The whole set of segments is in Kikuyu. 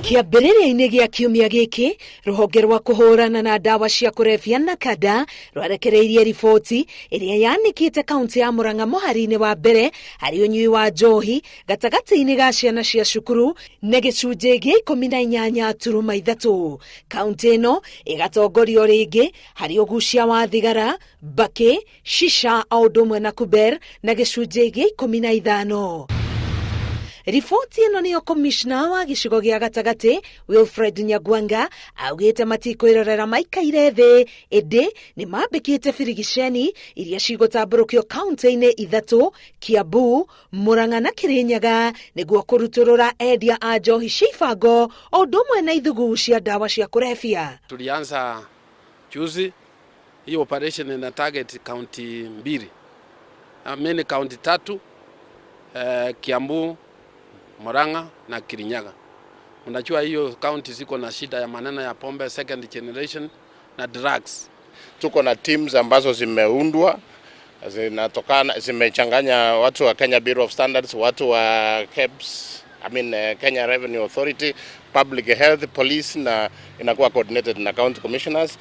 Kĩambĩrĩria-inĩ gĩa kiumia gĩkĩ, rũhonge rwa kũhũrana na ndawa cia kũrebia NACADA rwarekereirie riboti ĩrĩa yanĩkĩte kaunti ya Murang'a mũhari-inĩ wa mbere harĩ ũnyui wa njohi gatagatĩ-inĩ ga ciana cia cukuru na gĩcunjĩ gĩa 18.3. Kaunti ĩno ĩgatongorio rĩngĩ harĩ ũgucia wa thigara, mbakĩ, shisha o ũndũ ũmwe na kuber na gĩcunjĩ gĩa 15. Riboti ĩno nĩyo komishna wa gĩcigo gĩa gatagatĩ Wilfred Nyagwanga augĩte matikwĩrorera maikaire thĩ ĩndĩ nĩ mambĩkĩte birigiceni iria cigũtambũrũkio kaunti-inĩ ithatũ Kiambu, Murang'a na Kirinyaga nĩguo kũrutũrũra endia a njohi cia ibango o ũndũ ũmwe na ithugu cia ndawa cia kũrebia. Tulianza juzi hii operation ina target kaunti mbili, I mean kaunti tatu, Kiambu, Murang'a na Kirinyaga. Unajua hiyo kaunti ziko na shida ya maneno ya pombe, second generation na drugs. Tuko na teams ambazo zimeundwa zinatokana, zimechanganya watu wa Kenya Bureau of Standards, watu wa KEBS, I mean, Kenya Revenue Authority, Public Health, Police na inakuwa coordinated na county commissioners.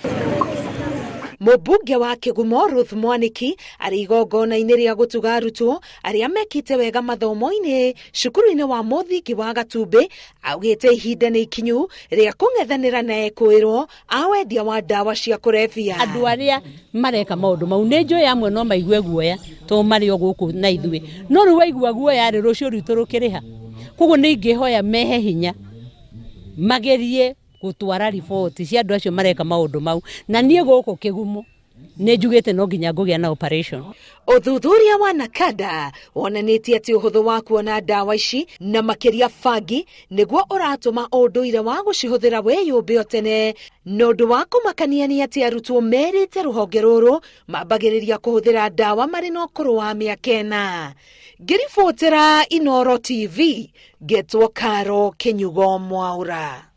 Mũmbunge wa Kĩgumo Ruth Mwaniki arĩ igongona-inĩ rĩa gũtuga arutwo arĩa mekĩte wega mathomo-inĩ cukuru-inĩ wa mũthingi wa Gatumbĩ augĩte ihinda nĩ ikinyu rĩa kũng'ethanĩra na ekũĩrwo a wendia wa ndawa cia kũrebia. Andũ arĩa mareka maũndũ mau nĩ njũĩ amwe no maigue guoya tondũ marĩ o gũkũ na ithuĩ, no rĩu waigua guoya rĩ, rũciũ rwitũ rũkĩrĩha. Koguo nĩ ingĩhoya mehe hinya magerie gũtwara riboti cia andũ acio mareka maũndũ mau, na niĩ gũkũ Kĩgumo nĩ njugĩte no nginya ngũgĩa na operation. Ũthuthuria wa NACADA wonanĩtie atĩ ũhũthũ wa kuona ndawa ici na makĩria bangi nĩguo ũratũma ũndũire wa gũcihũthĩra wĩyũmbe o tene. Na ũndũ wa kũmakania nĩ atĩ arutwo merĩte rũhonge rũrũ mambagĩrĩria kũhũthĩra ndawa marĩ na ũkũrũ wa mĩaka ĩna. Ngĩribotera Inooro TV, ngetwo Karo Kĩnyugo Mwaũra.